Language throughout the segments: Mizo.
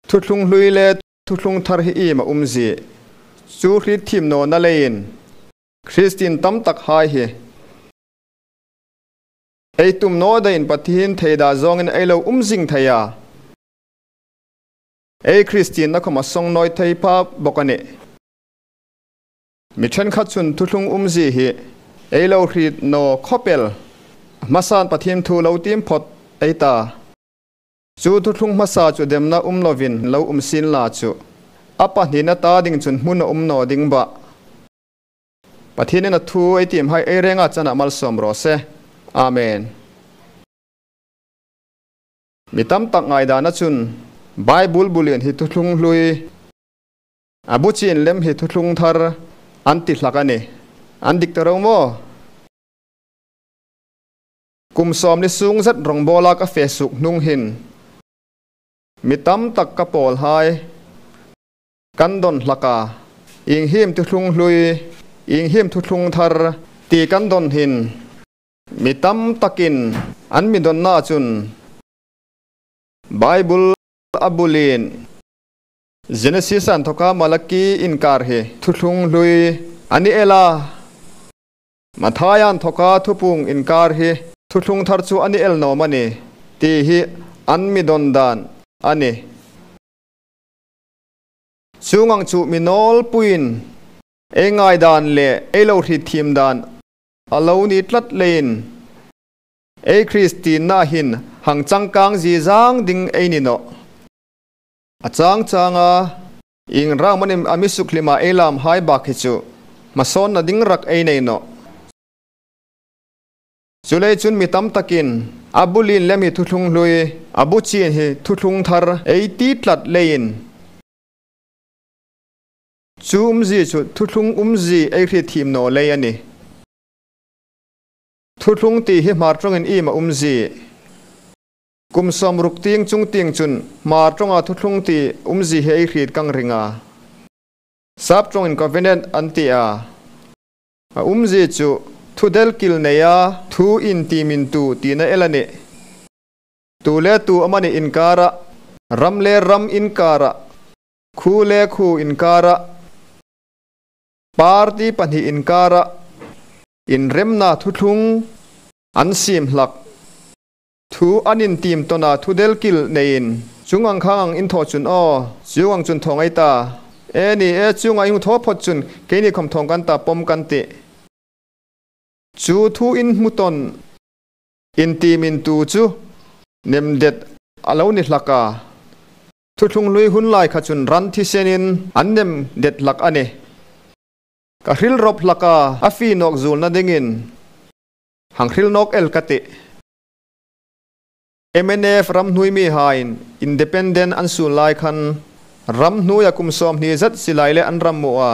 Thuthlung hlui le thuthlung thar hi im a umzi chu hri thim no na lein Christian tam tak hai hi ei tum no da in pathin theida zongin ei lo umzing theya ei Christian na khoma song noi thei pa bokane mi then kha chun thuthlung umzi hi ei lo hri no khopel masan pathin thu lo tim phot ei ta chu thuthlung masa chu demna umlovin lo umsin la chu apa ni na ta ding chun hmun umno ding ba pathin na thu ei tim hai ei renga chana malsom ro se amen mitam tak ngai da na chun bible bulin hi thuthlung hlui abu chin lem hi thuthlung thar an ti hlakani an dik taro mo kum som ni sung zat rong bola ka fe suk nung hin mitam tak ka pol hai kan don hlaka ing him thuthlung hlui ing him thuthlung thar ti kan don hin mitam takin an mi don na chun bible abulin Genesis an thoka Malaki inkar he thuthlung hlui ani ela Mathayan thoka thupung inkar he thuthlung thar chu ani el no mani ti hi an mi don dan ani chungang chu minol puin engai dan le elo thi thim dan alo ni tlat lein e Christine na hin hang changkang ji jang ding ei ni no achang changa ing ramanim ami suklima elam hai ba khichu mason na ding rak ei nei no chulei chun mi tam takin abulin lemi thuthlung hlui abu chin hi thuthlung thar ei ti tlat lein chu umzi chu thuthlung umzi ei hri thim no lei ani thuthlung ti hi mar tongin i ma umzi kum som ruk ting chung ting chun mar tonga thuthlung ti umzi he ei hrit kang ringa sap tongin covenant anti a umzi chu thudel kil neya thu in ti min tu ti na elani tu le tu amani inkara ram le ram inkara khu le khu inkara party panhi inkara in remna thuthlung an sim hlak thu anin tim tona thudel kil nein chungang khang in tho chun o chuang chun thong ai ta e ni e chunga ing tho phot chun ke ni khom thong kan ta pom kan ti chu thu in muton in tim in tu chu nem det alo ni hlaka thuthlung lui hun lai kha chun ran thi senin an nem det lak ani ka hril rop hlaka afi nok zul na dingin hang hril nok el kati MNF ram hnui mi hain independent an su lai khan ram hnuya kum som ni zat silai le an ram muwa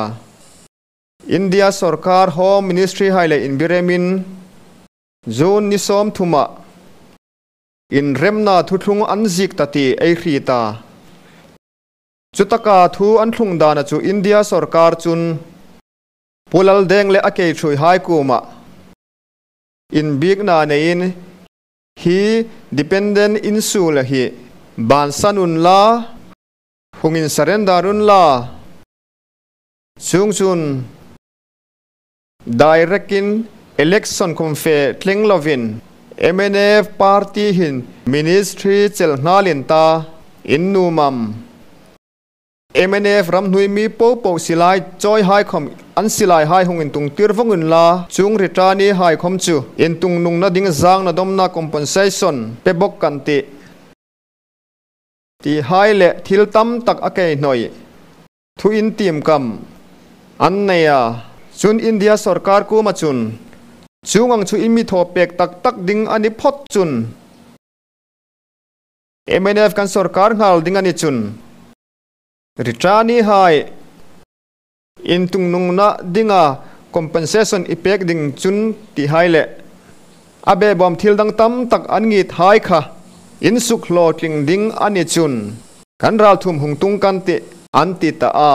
India Sarkar Home Ministry haile in biremin zone ni som thuma in remna thuthlung an zik tati ei hri ta chutaka thu an thlung dana chu India Sarkar chun pulal deng le akei thui hai kuma in big na nein hi dependent insul hi ban sanun la hungin surrenderun la chung chun direct in election kum fe tlinglovin MNF party hin ministry chel ngalin ta innumam MNF ram hnui mi po po silai choi hai khom an silai hai hungin tung tir vongin la chung ritani hai khom chu in tung nung na ding zang na dom na compensation pe bok kan ti ti hai le thil tam tak akei noi thu in tim kam an neya chun India sarkar ku ma chun chungang chu imi tho pek tak tak ding ani phot chun MNF kan sarkar ngal ding ani chun ritani hai in tung nung na dinga compensation ipek ding chun ti hai le abe bom thil dang tam tak an ngi thai kha in suk lo tling ding ani chun kan ral thum hung tung kan ti an ti ta a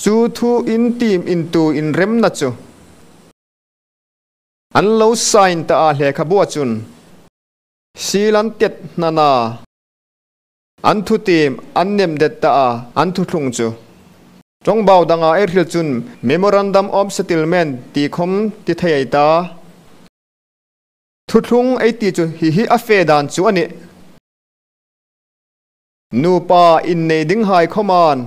chu thu in team into in rem na chu an lo sign ta a hle kha bua chun silan tet na na An thutim an nem det ta a an thuthlung chu. Ṭawngbau dangah ei hril cun Memorandum of Settlement ti khom ti thei ei ta. Thuthlung ei ti chu hihi a fe dan chu a ni. Nupa innei ding hai khoman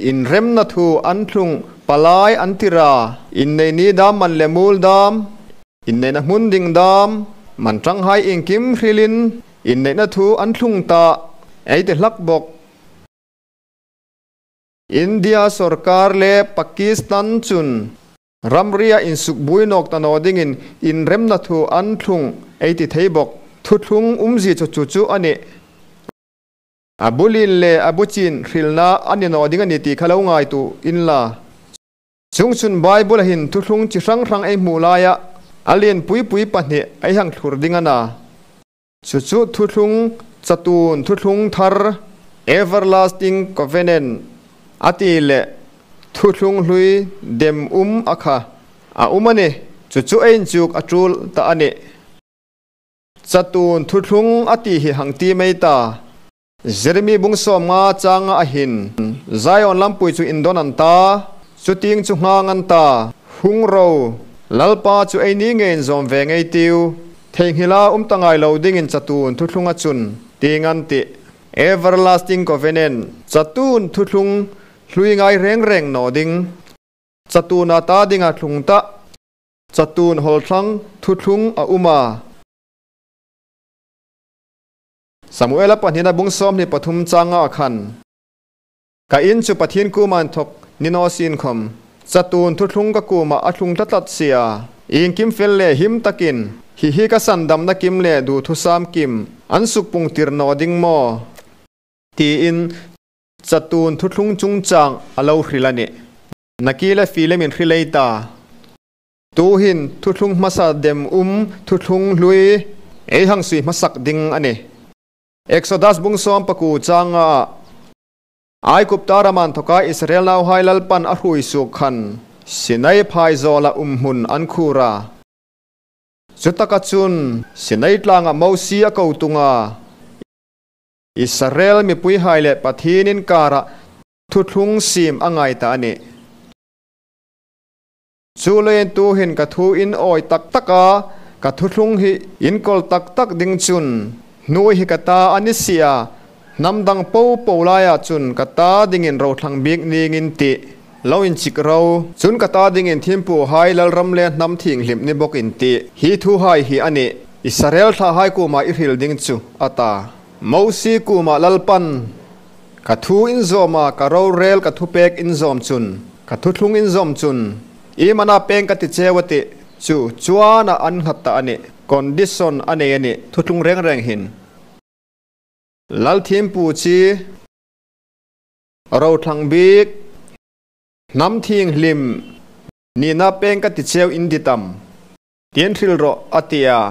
inremna thu an thlung palai an ti ra. Innei ni dam man le mul dam, inneihna hmun ding dam, man ṭang hai engkim hrilin inneihna thu an thlung ta ei ti hlak bawk. India sorkar le Pakistan cun ramri ah insuk buinawk ta naw dingin inremna thu an thlung ei ti thei bawk. Thuthlung umzi chu chu chu a ni. A bulin le a buchin hrilhna a ni naw ding a ni tih kha lo ngai tu in la. Chung chun Bible hin thuthlung chi hrang hrang ei hmuh laia a lian pui pui pahnih ei hang thlur ding a na. Chu chu thuthlung chatun thuthlung thar, everlasting covenant, a ti leh thuthlung hlui dem um a kha a um a ni. Chu chu a inchuk a tul ta a ni. Chatun thuthlung a tih hi hang ti mai ta. Jeremy bung 50 changa a hin. Zion lampui chu in dawn an ta, chuting chu nghang an ta, hung ro, Lalpa chu ei ni ngeiin zawm ve ngei tiu, theihnghilha um ta ngai lo dingin chatun thuthlung a chun ting an ti. Everlasting Covenant, chatun thuthlung hlui ngai reng reng nawh ding, chatun a ta dinga thlung ta, chatun hawlthlang thuthlung a um a. Samuela pahnihna bung 23 changa a khan. Ka in chu Pathian kuma'n thawk ni naw sin khawm. Chatun thuthlung ka kumah a thlung tlat tlat sia. Engkim fel leh him takin hi hi ka san damna kim leh duhthusam kim an suk pung tir naw ding maw? Tiin chatun thuthlung chungchang a lo hrilh a ni. Nakila filemin hrilei ta. Tuhin thuthlung hmasa dem um thuthlung hlui ei hang sui hmasak ding a ni. Exodus bung 14 changa Aigupta raman thawka Israel nauhai Lalpan a hrui suk khan Sinai phai zawla um hmun an khur a. Chutaka chun Sinai tlanga Mosi a ko tunga Israel mipui hai leh Pathian inkarah thuthlung sim a ngai ta a ni. Chu leiin tuhin ka thu in awi tak tak a, ka thuthlung hi in kawl tak tak ding chun hnuai hi ka ta a ni sia, hnam dang po po laiah chun ka ta dingin rothlang bik ningin tih lo in chik ro, chun ka ta dingin thimpu hai lalram le hnam thinghlimh ni bawk in tih hi thu hai hi a ni. Israel thla hai kumah i hril ding chu a ta. Mosi kumah Lalpan ka thu in zawm a, ka rorel ka thupek in zawm chun. Ka thuthlung in zawm chun i mana peng ka ti cheu a tih chu chuan a an nghat ta a ni. Condition a nei a ni thuthlung reng reng hin. Lalthimpu chi Rothlang bik Hnam thinghlim nihna peng ka ti cheu in di tam tin hril rawh a ti a.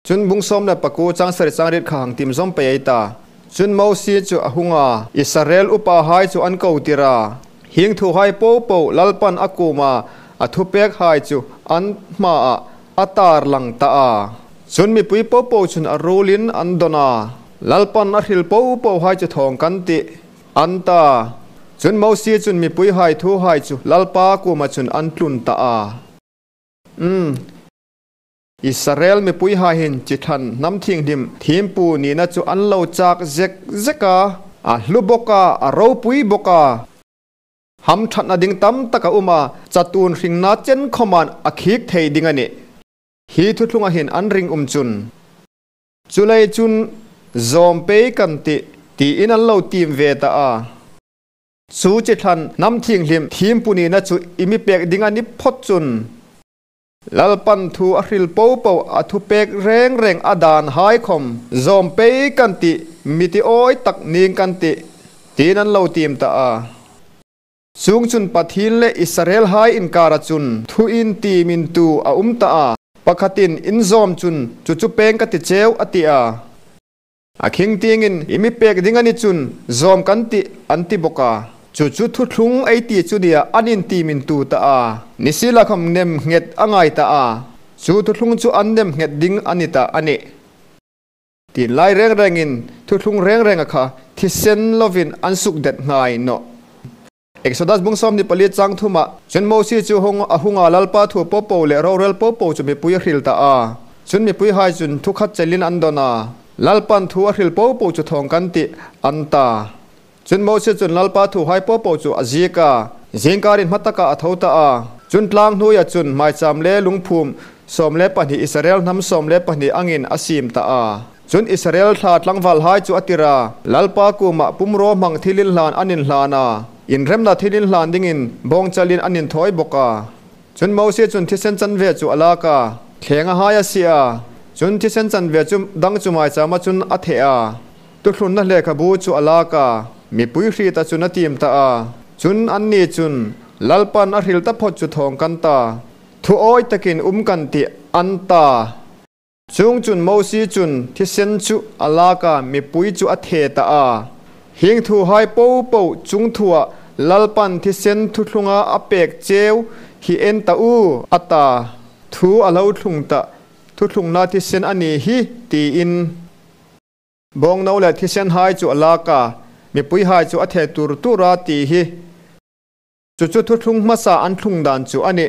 Cun bung 19 cang sarih cang riat kha hang tim zong pei ei ta. Cun Moses cu a hung a, Israel upa hai cu an ko tira. Hing thu hai popo Lalpan a kum ah a thupek hai cu an hma ah a tar lang ta a. Cun mipui popo cun a rul in an don a, Lalpan a hril popo hai cu thawng kan ti an ta. Cun Moses cun mipui hai thu hai cu Lalpa kum ah cun an tlun ta a. Umm. Israel mipui hahin chi thlan hnam thinghlim thimpu nihna chu an lo chak zek zek a, a hlu bawk a, a ropui bawk a. Hamthatna ding tam tak a um a, chatun hringna chen khawman a khik thei ding a ni. Hi thuthlung ahin an ring um chun. Chulei chun zawm pei kan tih tiin an lo tim ve ta a. Chu chi thlan hnam thinghlim thimpu nihna chu i mi pek ding a ni phawt chun. Lalpan thu a hril po po a thu pek reng reng a dan hai khawm zawm pei kan tih miti awi tak ning kan tih tiin an lo tim ta a. Chung chun Pathian leh Israel hai inkar a chun thu in tim in tu a um ta a, pakhatin in zawm chun chu chu peng ka ti cheu a ti a. A khing tingin i mi pek ding a ni chun zawm kan tih an ti bawk a, chu chu thuthlung ei ti chu nia an in ti min tu ta a, nisila kham nem nghet a ngai ta a, chu thuthlung chu an nem nghet ding a ni ta a ni. Tin lai reng rengin thuthlung reng reng a kha thisen lovin an suk det ngai no. Exodus bung 14 chang thuma chun Mosi chu hung a hunga lalpa thu po po le rorel po po chu mipui hril ta a chun mipui hai chun thu khat chelin an dona lalpan thu a hril po po chu thong kan ti an ta chun Mosi chun lalpa thu hai po po chu azika zingkarin mataka a tho ta a chun tlang hnuia chun mai cham le lungphum 12 Israel nam 12 angin asim ta a chun Israel thla tlangwal hai chu atira lalpa kuma pumro mang thilin hlan anin hlana in remna thilin hlan dingin bong chalin anin thoi boka chun Mosi chun thisen chan ve chu alaka thlenga haya sia chun thisen chan ve chu dang chu mai chama chun a thea tu thlun na lekha bu chu alaka mi pui hri ta chun a tim ta a chun an ni chun lalpan a hril ta phot chu thong kan ta thu oi takin kan ti an ta chung chun Mosi chun thisen chu alaka mi pui chu a the ta a hing thu hai po po chung thua lalpan thisen thu thlunga apek cheu hi en ta u ata thu alo thlung ta thu thlung na thisen ani hi ti in bong no la thisen hai chu alaka mi pui hai chu a the tur tura ti hi chu chu thu thlung masa an thlung dan chu ani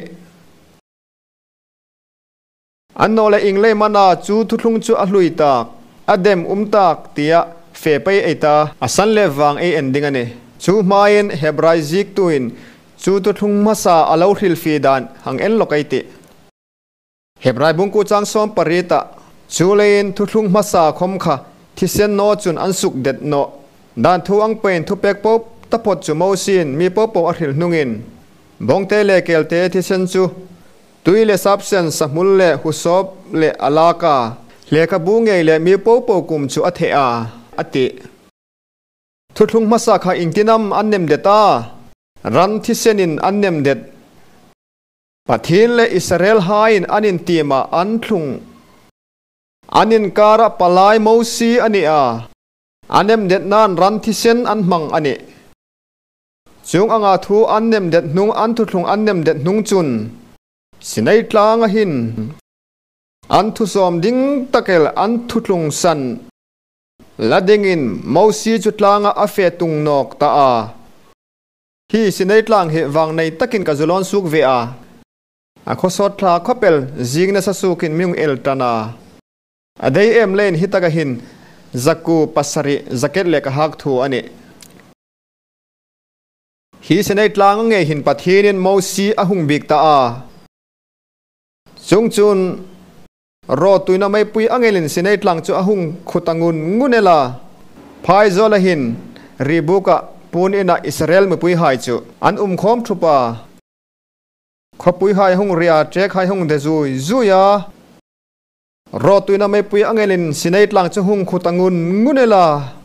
an no la ingle mana chu thu thlung chu a hlui tak adem tak tia fe pai eta asan le wang e ending ani chu main Hebrai zik tuin chu tu thlung masa alo hril fi dan hang en lokai ti Hebrai bungku chang som parita chu lein thu thlung masa khom kha thisen no chun an suk det no dan thu ang pen thu pek pop tapot chu mosin mi pop po a hril hnungin bongte le kelte thisen chu tui le sapsen sahmul le husop le alaka leka bu ngei le mi po po kum chu a the a ati thuthlung masa kha ingtinam annem deta ran thisenin annem det Pathin le Israel hain anin tima an thlung anin kara palai Mosi ani a anem det nan ran thisen an mang ani chung anga thu annem det hnung an thuthlung annem det hnung chun Sinai tlang a hin an thu som ding takel an thuthlung san ladingin Mosi chu tlanga a fe tung nok ta a hi Sinai tlang he wang nei takin ka zulon suk ve a a khosot thla khopel jingna sa sukin myung el tana adei em len hitaka hin zaku pasari zaket le ka hak thu ani hi Sinai tlang nge hin pathinin Mosi a hung bik ta a chung chun ro tuina mai pui angelin Sinai tlang chu ahung khutangun ngunela phai zola hin ribuka pun ina Israel mi pui hai chu an khom thupa khopui hai hung ria trek hai hung de zui zuya ro tuina mai pui angelin Sinai tlang chu hung khutangun ngunela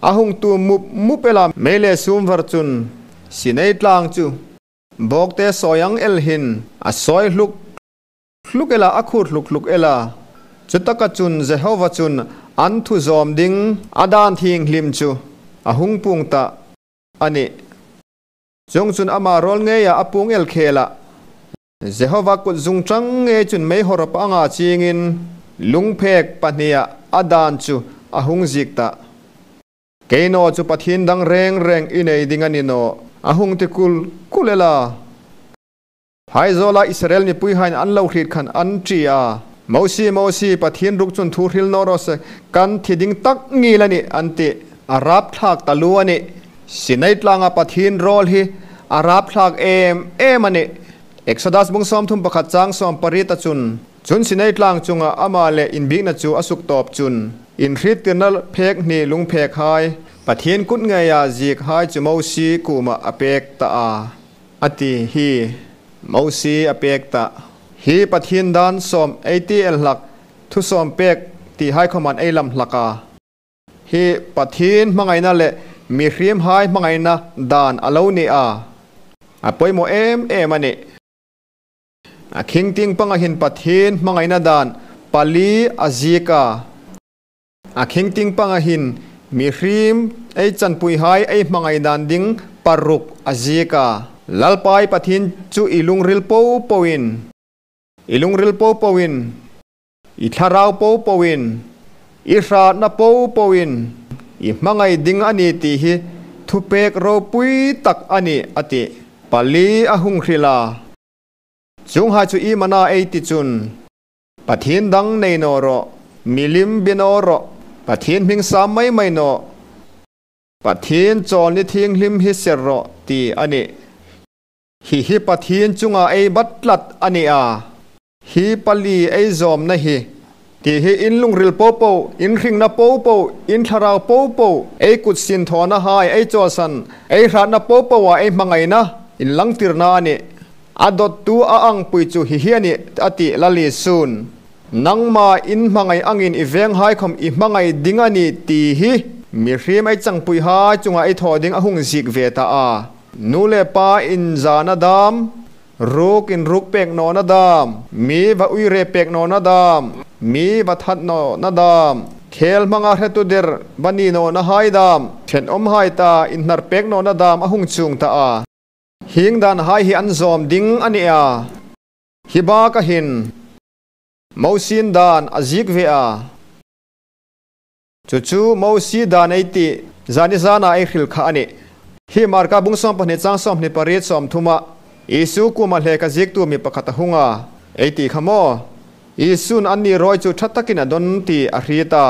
ahung tu mup mupela mele sum var chun Sinai tlang chu bokte soyang el hin a soi hluk hlukela akhur hluk hluk ela chutaka chun Jehova chun an thu zom ding adan thing hlim chu ahung pung ta ani chung chun ama rol nge ya apung el khela Jehova kut zung chang nge chun mei horop anga chingin lungphek pahnia adan chu ahung zik ta keino chu pathin dang reng reng inei ding ani no ahung ti kul kulela Haizola Israel ni pui hain an lo hrit khan an tri a Mosi Mosi pathin ruk chun thu hril no ro se kan thiding tak ngi lani anti arap thak talu ani Sinai tlanga pathin rol hi arap thak em em ani Exodus bung 31 chang 18 chun chun Sinai tlang chunga ama le inbik na chu asuk top chun in hrit tirnal phek ni lung phek hai pathin kut nge ya zik hai chu Mosi kuma apek ta a ati hi Mosi apek ta hi pathin dan som 80 el hlak thu som pek ti hai khoman ei lam hlaka hi pathin mangaina le mi hrim hai mangaina dan alo ni a apoi mo em em ani a khing ting panga hin pathin mangaina dan pali azika a khing ting panga hin mi hrim ei chan pui hai ei mangai dan ding paruk azika lalpai pathin chu ilung ril po poin ilung ril po poin i thlarau po poin I hratna po po-in i hmangaih ding a ni tih hi thupek ropui tak a ni, a ti. Pali a hung hrilh a, Chung hai chu i mana ei ti chun Pathian dang nei naw rawh, milim bia naw rawh, Pathian hming sam mai mai naw, Pathian chawl ni thinghlim hi ser rawh ti a ni. Hi hi Pathian chunga ei bat tlat a ni a, hi pali ei zawmna hi tih hi in lungril po po, in hringna po po, in thlarau po po, ei kut sin thawhna hai, ei chawlsan, ei hratna po po ah ei hmangaihna in langtirna a ni. A dawttu a angpui chu hi hi a ni a tih Lali Sun. Nangmah in hmangaih angin i veng haikhawm i hmangaih ding a ni tih hi mihrim ei changpui hai chungah ei thaw ding a hung zik ve ta a. Nu leh pa in zan a dam, ruk in ruk pek nawn a dam, mi va uire pek nawn a dam, mi va that nawn a dam, khel hmanga hretu der va ni nawn a hai dam, thenawm hai ta in hnar pek nawn a dam a hung chung ta a. Hing dan hai hi an zawm ding a ni a, hi bak a hin Mosin dan a zik ve a. Chu chu Mosi dan ei tih zani zana ei hril kha a ni. Hi Marka bung 12 chang 28 30 ah Isu kuma hleka ziktu mi pakhat a hung a, ei tih kha maw? Isu'n an ni rawi chu tha takin a dawn tih a hri ta.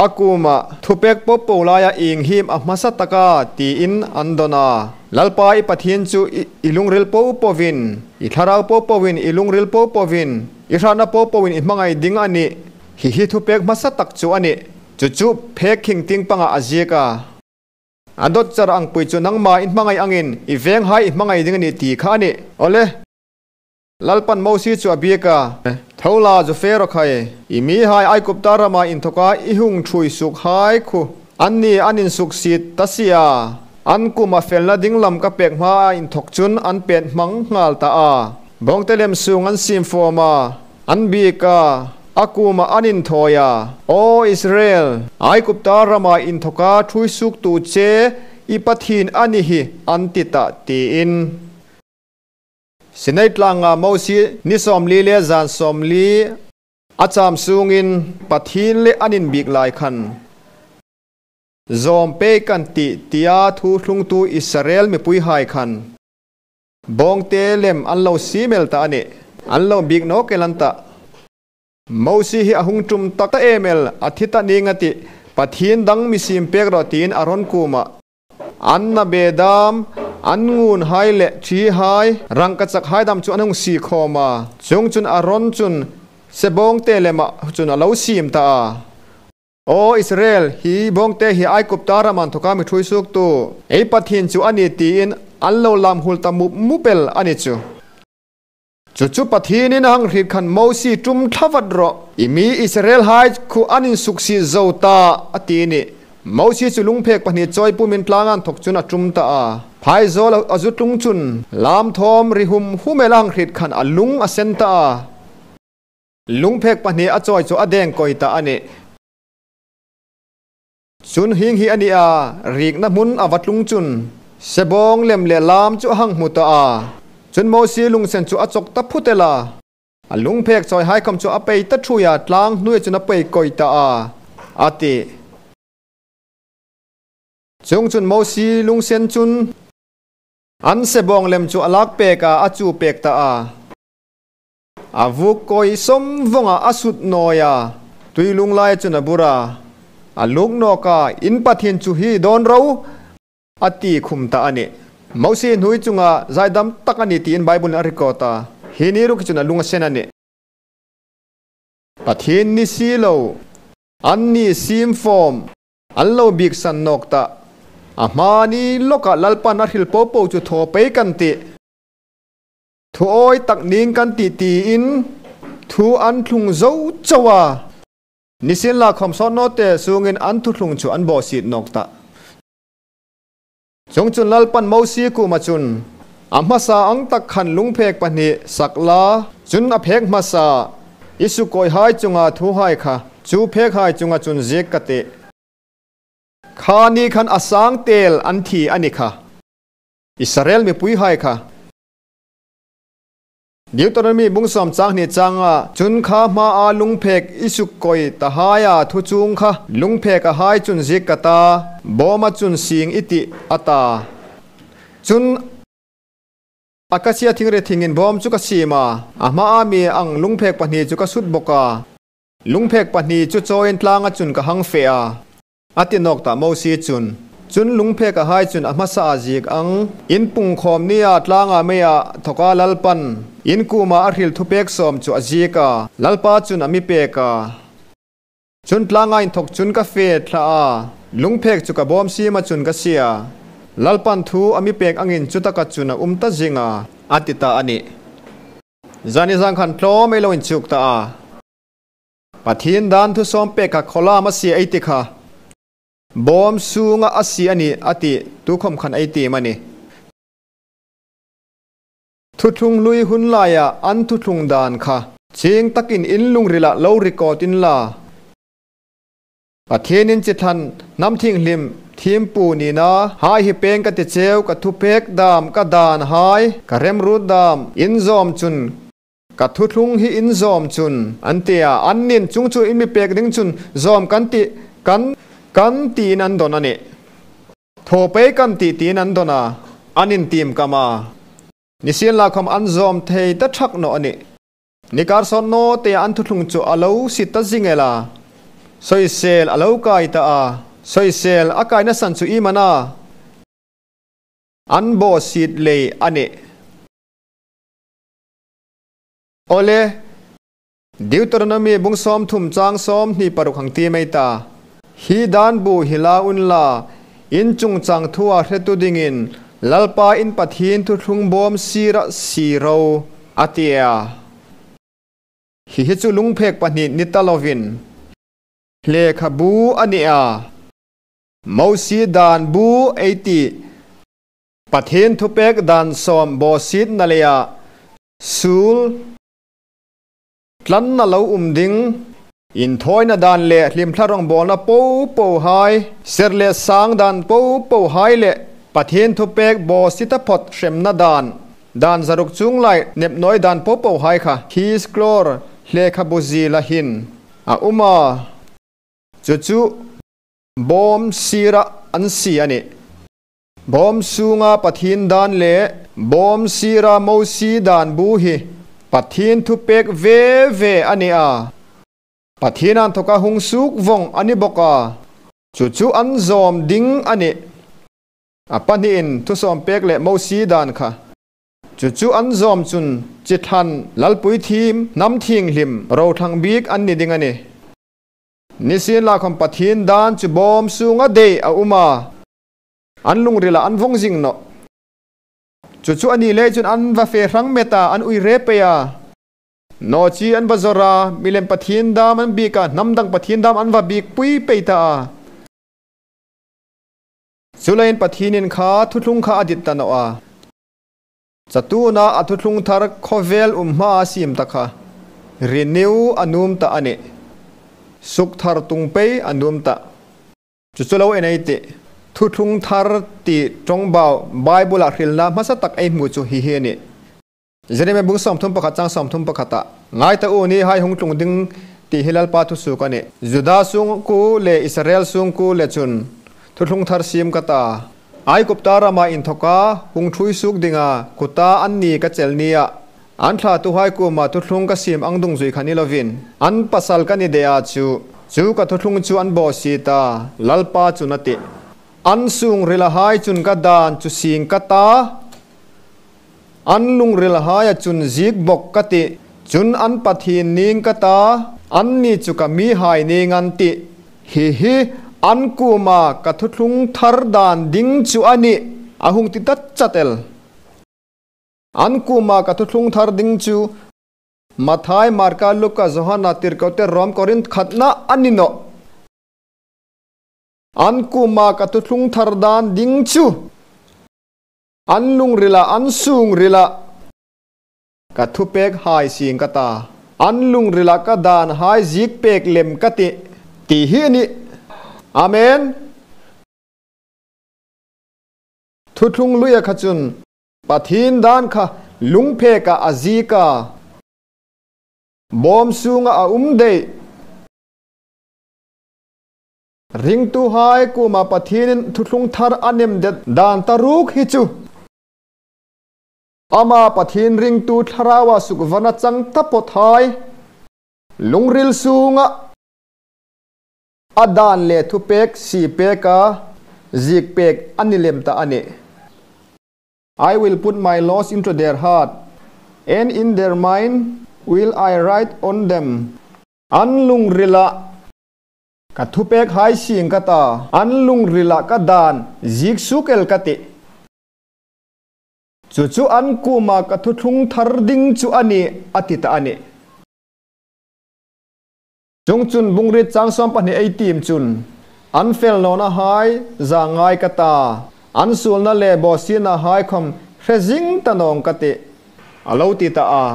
A kuma thupek pawp po laia ing him a hmasa taka tiin an dawn a. Lalpa i Pathian chu i lungril po povin, i thlarau po povin, i lungril po povin, i hratna po povin i hmangaih ding a ni. Hi hi thupek hmasa tak chu a ni. Chu chu phek khing ting pangah a ziak a. A dawt char ang pui chu nangmah i hmangaih angin i veng hai i hmangaih ding a ni tih kha a ni. Awle. Lalpan Mosi chu a biak a. Tho la zu fe rawk hai. I mi hai Aigupta ramah inthawk a i hung thui suk hai khu. An ni an insuk sit ta si a. An kum a felna ding lam ka pek hma a inthawk chun an pet hmang nghal ta a. Bawngte lem sung an sim fawm a. An bik a, a kumah an inthawi a. Aw Israel, Aigupta ramah inthawk a thui suktu che i Pathian a ni hi an ti ta tiin. Sinai tlangah Mosi ni 40 leh zan 40 a cham chungin Pathian leh an inbik lai khan zawm pe kan tih tia thu thlungtu Israel mipui hai khan Bawngte lem an lo simel ta a ni. An lo bik nawk el an tah. Mosi hi a hung tum tak ta em el, a thi ta ning a ti. Pathian dang misim pek rawh tiin a rawn kum a. An na be dam, an ngun hai leh thi hai, rangkachak hai dam chu an hung si khawm a. Chung chun a rawn chun se bawngte lemah chun a lo sim ta a. Aw Israel, hi bawngte hi Aigupta raman thawka mi thui suktu ei Pathian chu a ni tiin an lo lam hul ta mup mup el a ni chu. Chu chu Pathianin a hang hrit khan Mosi tum thla vat rawh, i mi Israel hai khu an insuk si zo ta a ti ni. Mosi chu lungphek pahnih chawi pumin tlangan thawk chun a tum ta a. Phaizawl a zu tlung chun lam thawm ri hum hum el a hang hrit khan a lung a sen ta a. Lungphek pahnih a chawi chu a deng kawi ta a ni. Chun hing hi a ni a, rikna hmun a va tlung chun. Sebawng lem leh lam chu a hang hmu ta a. Chun Mosi lungsen chu a chawk ta phut el a. A lungphek chawi haikham chu a pei ta thui a, tlang hnuai chun a pei kawi ta a, a ti. Chung chun Mosi lungsen chun an sebawng lem chu a lak pek a, a chu pek ta a. A vuk kawi sawm vawngah a sut nawi a, tui lung lai chun a bur a, a luk nawk a, In Pathian chu hi dawn ro a ti khum ta a ni. Mosi hnui chungah zaidam tak a ni tiin Bible in a record a, hi ni ruk hi chun a lung a sen a ni. Pathian ni si lo, an ni sim fawm, an lo bik san nawk ta. A hmani lawkah Lalpan a hrilh po po chu thaw pei kan ti. Thuawi tak ning kan ti tiin thu an thlung zo chauh a. Nisin la khawm sawt nawte sungin an thuthlung chu an bawhsit nawk ta. Chung chun Lalpan Mosi kuma chun a hmasa ang tak khan lungphek pahnih sak la chun a phek hmasa i sukawi hai chunga thu hai kha chu phek hai chunga chun zik ka ti. Kha ni khan a sang tel an thi a ni kha. Israel mipui hai kha. Deuteronomy bung sawm chang hnih changa chun kha hma a lungphek i suk kawi ta haia thu chung kha lungphek a hai chun zik ka ta bawma chun sing i ti a ta chun akasia thingre thingin bawm chu ka sima a hma a mi ang lungphek pahnih chu ka sut bawka lungphek pahnih chu chawiin tlanga chun ka hang fe a ati nawk ta Mosi chun chun lungphek a hai chun a hmasa a zik ang in pung khawm nia tlanga meia thoka lalpan in kuma a hril thupek sawm chu a zika lalpa chun ami peka chun tlanga in thok chun ka fe thla a lungphek chu ka bawm sima chun ka sia lalpan thu ami pek angin chutaka chuna umta zinga atita ani zani zang khan tlo mai lo in chuk ta a pathin dan thu som pe ka khola ma si ai ti kha bawm sunga asi ani ati tu khom khan ai ti mani thu thlung lui hun laya an thu thlung dan kha ching takin in lung rila lo record in la pathin in chi than nam thing hlim thim pu ni na hai hi peng ka ti cheu ka thu pek dam ka dan hai ka rem ru dam in zom chun ka thu thlung hi in zom chun an tia an nin chung chu in mi pek ding chun zom kan ti kan kan ti in an don ani tho pe kan ti tin an dona anin tim kama nisian la khom an zom thei ta thak no ani nikar son no te an thu thlung chu alo si ta zingela soisel alo kai ta a soisel akai na san chu i mana an bo sit le ani ole Deuteronomy bung som thum chang som ni paruk hang ti mai ta hi dan bu hila un la in chung chang thua hretu dingin lalpa in pathin thu thlung bawm sira siro atia hi hi chu lungphek pahnih ni talovin hle khabu ania Mosi dan bu 80 pathin thupek dan som bo sit nalea sul tlan na lo umding in thoi na dan le hlim thlarong bol na po po hai ser le sang dan po po hai le pathin thupek bo sita phot hrem na dan dan zaruk chung lai nep noi dan po po hai kha hi sklor hle khabu zi la hin a uma chu chu bom sira an si ani bom sunga pathin dan le bom sira mosi dan bu hi pathin thupek ve ve ani a pathin an thoka hung suk vong ani boka chu chu an zom ding ani apanin thu som pek le mosi dan kha chu chu an zom chun chithan lalpui thim nam thing hlim ro thang bik an ni ding ani nisin la khom pathin dan chu bom sunga de a uma an lung rila an vong jing no chu chu ani le chun an va fe rang meta an ui re pe ya no chi an bazora milem pathin dam an bika namdang pathin dam an va bik pui pe ta chulain pathinin kha thuthlung kha adit ta no a chatuna athutlung thar khovel umma sim ta kha renew anum ta ane suk thar tung pe anum ta chu chulo enai te thuthlung thar ti tongbaw bible a hrilna masa tak ei mu chu hi hi ni jereme bung som thum pakhat chang som thum pakhata ngai ta u ni hai hung tlung ding ti hilal pa thu su ka ni juda sung ku le israel sung ku le chun thuthlung thar sim kata ai kuptara ma in thoka hung thui suk dinga kuta an ni ka chelnia an thla tu hai ku ma thuthlung ka sim angdung zui khani lovin an pasal ka ni dea chu chu ka thuthlung chu an bo si ta lalpa chunati an sung rila hai chun ka dan chu sing ka ta an lung rila hai chun zik bok ka ti chun an pathin ning ka ta an ni chu ka mi hai ning an ti hi hi an kuma ka thuthlung thar dan ding chu ani ahung ti tat chatel an kuma ka thuthlung thar ding chu Mathai Marka Luka Johana tirkote Rom Korinth khatna anino an kuma ka thuthlung thar dan ding chu an lung rila an sung rila ka thupek hai sing ka ta an lung rila ka dan hai zik pek lem ka ti ti hi ni amen thuthlung luya khachun pathin dan kha Lungphekah a zik a, bawm chungah a um daih. Ringtu hai kuma Pathianin thuthlung thar a nem det dan ta ruk hi chu ama Pathian ringtu thlaraua sukvana chang ta pawt hai lungril chunga a dan leh thupek si peka zik pek a ni lem ta a ni. I will put my laws into their heart, and in their mind will I write on them. An lungrilah ka thupek hai sing ka ta, an lungrilah ka dan zik sukel ka ti. Chu chu an kuma ka thuthlung thar ding chu ani ati ta ani. Chung chun bungrit chang som pahnih ei tim chun an fel nona hai za ngai ka ta, an sul na le bo si na hai khom hrezing ta nong ka ti alo ti ta a.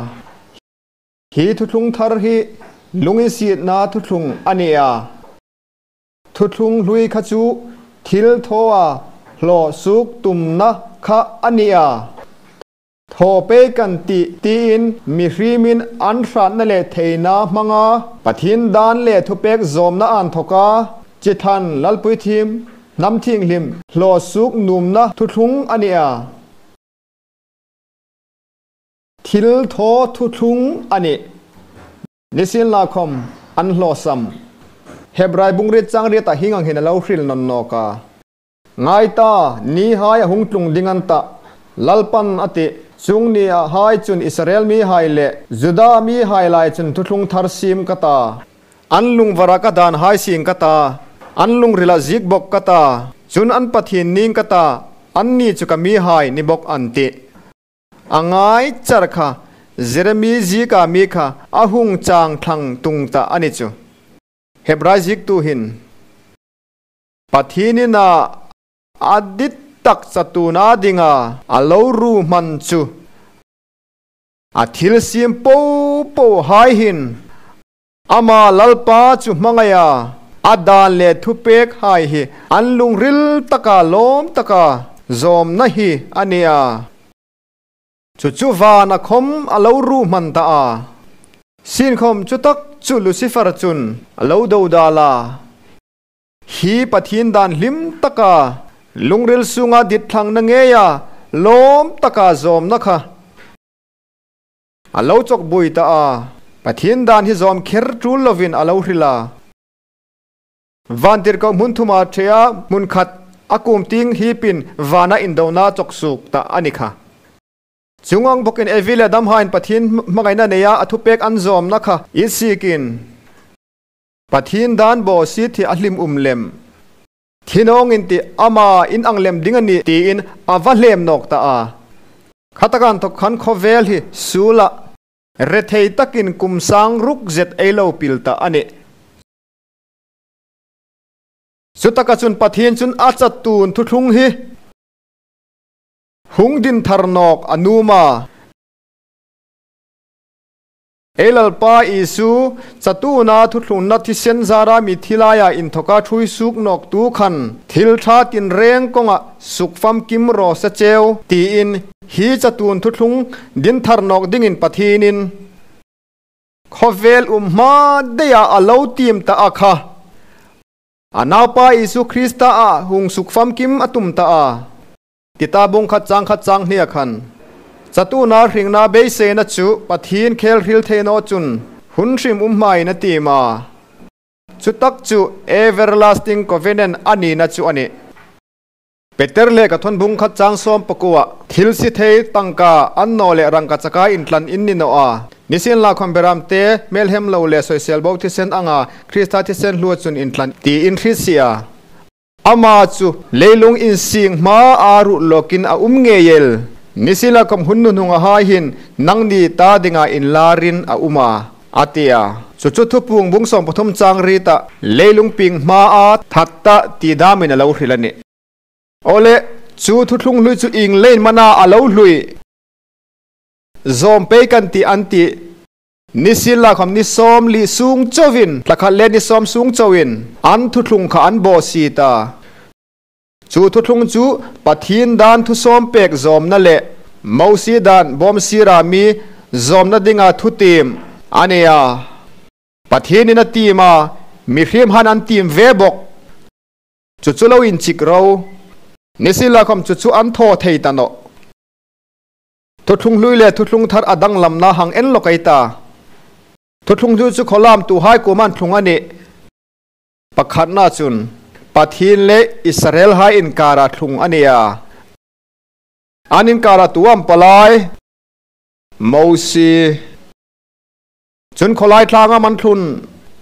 Hi thuthlung thar hi lungin si na thuthlung ani a. Thuthlung hlui kha chu thil thoa hlo suk tum na kha ani a. Tho pe kan ti tiin mi hrimin an hran na le theina hmanga Pathian dan le thupek zawm na an thoka chithan lalpui thim nam thing hlim hlo suk num na thuthlung ani a. Thil tho thuthlung ani nisin la khom an hlo sam Hebrai bungrit chang ri ta hingang hin lo hril non noka ngai ta ni hai hung tlung dingan ta lalpan ati chung ni a hai chun Israel mi hai le Juda mi hai lai chun thuthlung thar sim kata an lung vara ka dan hai sing kata an lung rila zik bok kata chun an pathin ning kata an ni chu ka mi hai ni bok an ti angai charkha Jeremy ji ka mi kha ahung chang thang tung ta ani chu Hebrai zik tu hin pathini na adit tak chatuna dinga alo ru man chu a thil sim po po hai hin ama lalpa chu mangaya adan le thupek hai hi an lung ril taka lom taka zom na hi ania chu chu wa na khom alo ru man ta a sin khom chu tak chu Lucifer chun alo do dala hi pathin dan hlim taka lungril sunga dit thlang na nge ya lom taka zom na kha alo chok bui ta a pathin dan hi zom kher tul lovin alo hrila vantir ko mun thuma thea mun khat akum ting hi pin wana indona chok suk ta ani kha chungang bokin evile dam hain pathin mangaina neya athupek an zom na kha isikin pathin dan bo si thi ahlim umlem thinong in ti ama in anglem dingani ti in awahlem nok ta a khatakan thok khan khovel hi sula rethei takin kumsang ruk zet elo pilta ani sutaka chun pathin chun achatun thuthlung hi hungdin tharnok anuma elalpa isu chatuna thuthlung na thisen zara mi thilaya in thoka thui suk nok tu khan thil tha tin reng konga sukfam kim ro sa cheu ti in hi chatun thuthlung din tharnok dingin pathinin khovel umma deya alo tim ta akha anapa isu Krista a hung sukfam kim atum ta a tita bung khat chang hnia khan chatuna hringna beise na chu pathin khel hril theino chun hun hrim ummai na ti ma chutak chu everlasting covenant ani na chu ani Peter le ka thon bung khat chang som pakua thil si thei tangka an no le rangka chaka intlan in ni no a nisin la khom beram te melhem lo le social bo thi sen anga Krista thi sen hluat chun intlan ti in hrisia ama chu leilung in sing ma aru lokin a umngeyel nisila kom hunnu nunga ha hin nangni ta dinga in larin a uma atia chu chu thupung bung som pathum chang ri ta leilung ping ma a thatta ti damin alo hrilani ole chu thuthlung hlui chu ing lein mana alo hlui zom pe kan ti anti nisila khom ni som li sung chowin tlakha le ni som sung chowin an thuthlung kha an bo si ta chu thuthlung chu pathin dan thu som pek zom na le Mosi dan bawm sira mi zawmna dinga thutim ania. Pathianin a tim a, mihrim han an tim ve bawk. Chu chu lo inchik ro. Nisila khawm chu chu an thaw thei ta nawh. Thuthlung hlui leh thuthlung thar a danglamna hang en lawk ei ta. Thuthlung hlui chu khawlam tu hai kum an thlung a nih. Pakhatna chun Pathian leh Israel hai inkara thlung a ni a. An inkara tu an palai Mosi. Chun khawlai tlanga man thlun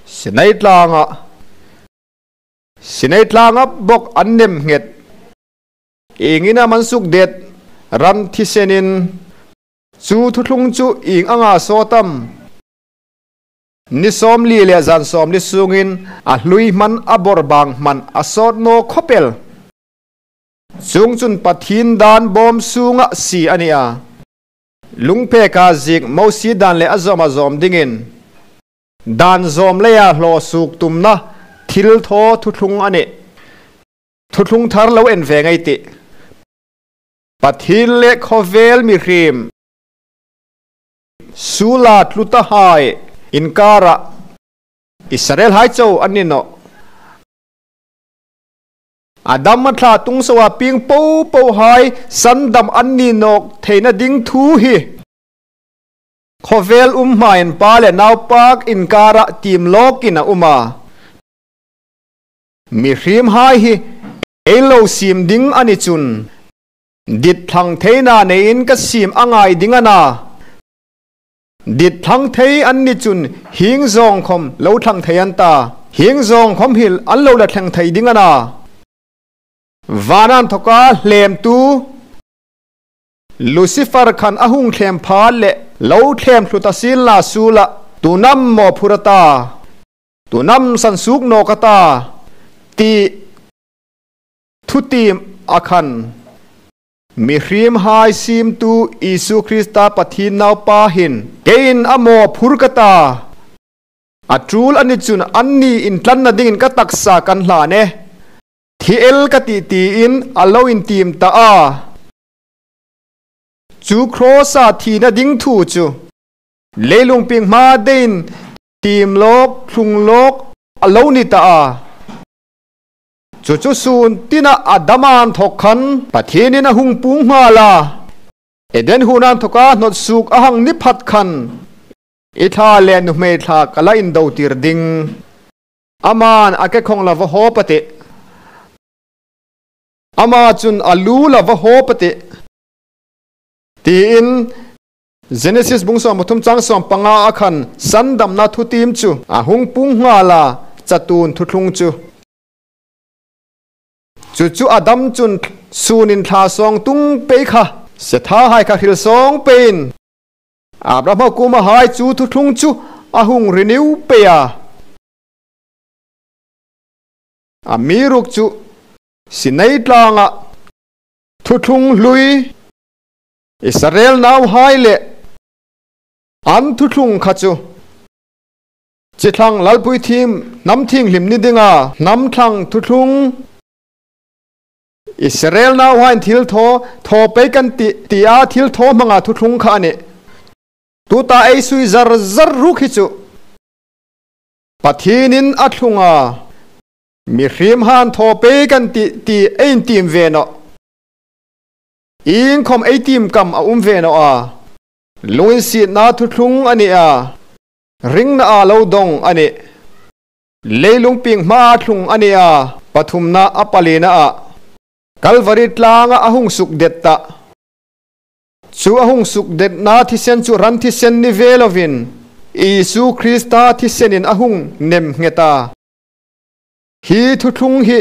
Sinai tlanga Sinai tlanga bawk an nem nghet. Engin a man suk det ran thisenin chu thuthlung chu ing anga sawtam ni 40 leh zan 40 sungin a hlui man a bawr bang man a sawt no khawpel chung chun Pathian dan bawm sunga si ania lungpeka zik Mosi dan leh a zawm a zawm dingin dan zawm leia hlaw suk tumna thil thaw thuthlung ani. Thuthlung thar lo en ve ngei tih. Pathian leh khawvel mihrim Sula tluta hai inkara Israel hai cho an ni no. Adam a thla tung soa ping po po hai sandam an ni nok theina ding thu hi. Khawvel main pa le nau pak inkara tim lokin a uma. Mihrim hai hi elo sim ding ani chun. Dit thang theina nein ka sim angai dingana. Dit thang thei an ni chun hing zong khom lo thang thei an ta. Hing zong khom hil an lo la thang thei dingana. Vanan thoka hlem tu Lucifer khan ahung thlem pha le lo thlem thluta sil la sula tunam mo phurata tunam san suk no kata ti thutim akhan mihrim hai sim tu Isu Krista Pathin nau pa hin kein amo phurkata atul ani chun anni in tlan na ding ka taksa kan hla ne thi el ka ti ti in alo in tim ta a chu krosa thi na ding thu chu leilung ping ma dein tim lok thlung lok alo ni ta a chu chu sun tina adaman thokhan Pathianin a hung pung ma la Eden hunan thoka not suk ahang ni phat khan itha le nu me tha kala in do tir ding aman ake khong la va ho pate ama chun alu la va ho pate ti in Genesis bung som pathum chang som panga akhan sandam na thu tim chu a hung pung nga la chatun thu thlung chu chu chu Adam chun sunin thla song tung pe kha se tha hai kha thil song pein Abraham kuma hai chu thu thlung chu a hung renew pe a amiruk chu Sinai tlanga thu thlung hlui Israel nau hai le an thu thlung kha chu chi thlang lalpui thim nam thing hlim ni dinga nam thlang thu thlung Israel nau hain thil tho tho pe kan ti ti a thil tho manga thu thlung kha ani tu ta ei sui zar zar ru khi chu Pathinin a thlunga mi hrim han tho pe kan ti ti ein tim ve no in khom ei tim kam a ve no a lungin si na thu thlung ani a ring na a lo dong ani leilung ping ma thlung ani a pathum na apalena a Calvary tlanga ahung suk det ta chu ahung suk det na thi sen chu ran thi sen ni velovin Isu Krista thi senin ahung nem ngeta hi thu thlung hi